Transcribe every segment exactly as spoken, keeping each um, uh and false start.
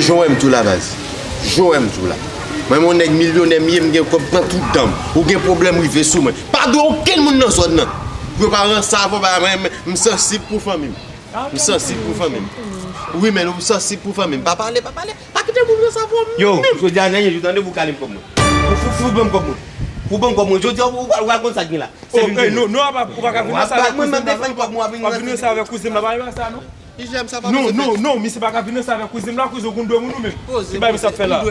Jan w wè m tou la, baz. Jan w wè m tou la. Mwen, yon nèg milyonè m ye, m gen kòb nan tout dan m. Ou gen pwoblèm, rive sou mwen. Pa dwe okenn moun nan zòn nan. Pou yo pa ranse avè w, ba mwen, m sansib pou fanmi m. M sansib pou fanmi m. Wi, men ou sansib pou fanmi m. Pa pale, pa pale. Pa kite moun ranse avè w menm. Yo, jodi a, nan yon jou, tande pou kale m kòb mwen. Ou fou, fou, ban m kòb mwen. Ou ban m kòb mwen. Jodi a, ou, ou, ou pral konn sa k gen la. Se vin vini. Non, non, ou pa ka vin ranse avè kouzen m la. Mwen, m defann kòb mwen, w ap vin ranse. W ap vin ranse avè kouzen m la, pa vin ranse sa, non. Non, non, non, misye pa ka vin ranse avè kouzen m la, koze w konn dwe moun ou menm. Ki bay misye ap fè la?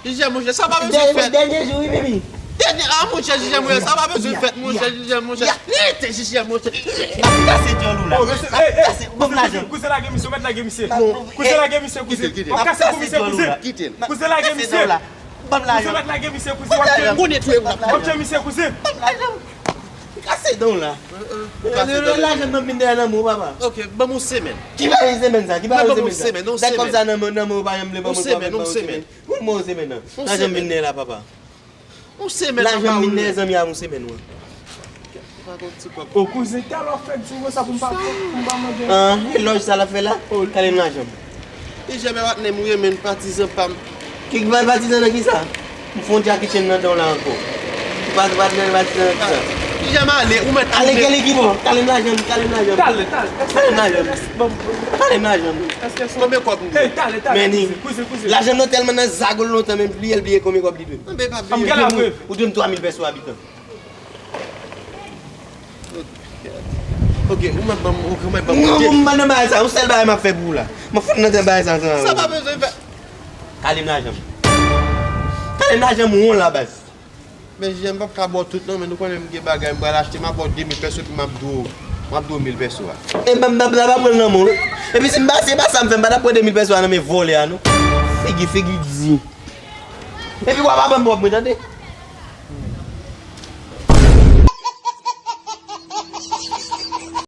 Jijè, monchè, sa pa bezwen fèt. Dènye, dènye jou, wi, baby. Dènye, ah, monchè, jijè, monchè, sa pa bezwen fèt, monchè, jijè, monchè. Rete, jijè, monchè. M ap kase djòl ou la. M ap kase, ban m lajan. Kouzen lage misye, ou mèt lage misye. Kouzen lage misye, kouzen. M ap kase kou misye, kouzen. Kite l. Kouzen lage misye. Ban m lajan. Kouzen mèt lage misye, kouzen. W ap tchwe misye, kouzen. Ban m lajan. M kase dan w la. Ou kase dan w. Lajan m nan vin dèyè nan men w, papa. Ok, ban m yon semèn. Ki bagay semèn sa? Ki bagay semèn sa? Ban m yon semèn, yon semèn. Dat kòb sa nan men, nan men w pa janm vle ban mwen kòb, ban m yon semèn. Ban m yon semèn nan. Lajan m vin dèyè la, papa. Yon semèn. Lajan m vin dèyè zanmi a yon semèn, wi. O kouzen, talè w fè di m konsa pou m pa, pou m pa mande. Ah, e lòj sa l ap fè la? Kale m lajan m. Li janm patnè m, wi, men patizan pa m. Ki patizan nan kisa? M fè yon Jackie Chan nan dan w la ankò. Ou pa, ou pa nan patizan nan kisa? Li janm ale, ou mèt ale. Kale, kale ki bò? Kale m lajan m, kale m lajan m. Talè, talè. Kale m lajan m. Kale m lajan m. Èske se konbyen kòb nou? Hey, talè, talè. Kouzen, kouzen, kouzen. Lajan m nan tèlman nan zago l lontan, men bliye l, bliye konbyen kòb li dwe. Anben pa bliye. Ou dwe m twa mil pèso abitan. Ok, ou mèt ban m, ok, ou mèt ban m. Non, m pa nan bagay sa, yon sèl bagay m ap fè pou ou la. M ap fout nan tèt bagay sa ansanm avè w. Sa pa bezwen fè. Kale m lajan m. Kale m lajan m won la, baz. Men jijè, m p ap ka ba w tout non, men nou konnen m gen bagay m pral achte, m ap ba w de mil pèso epi m ap dwe w, m ap dwe w mil pèso a. E m p ap, m p ap, m p ap pran l nan men w non. Epi si m pa, se pa sa m fè, m pa t ap pran de mil pèso a nan men vòlè a non. Figi, figi di. Epi w ap ban m kòb mwen, tande.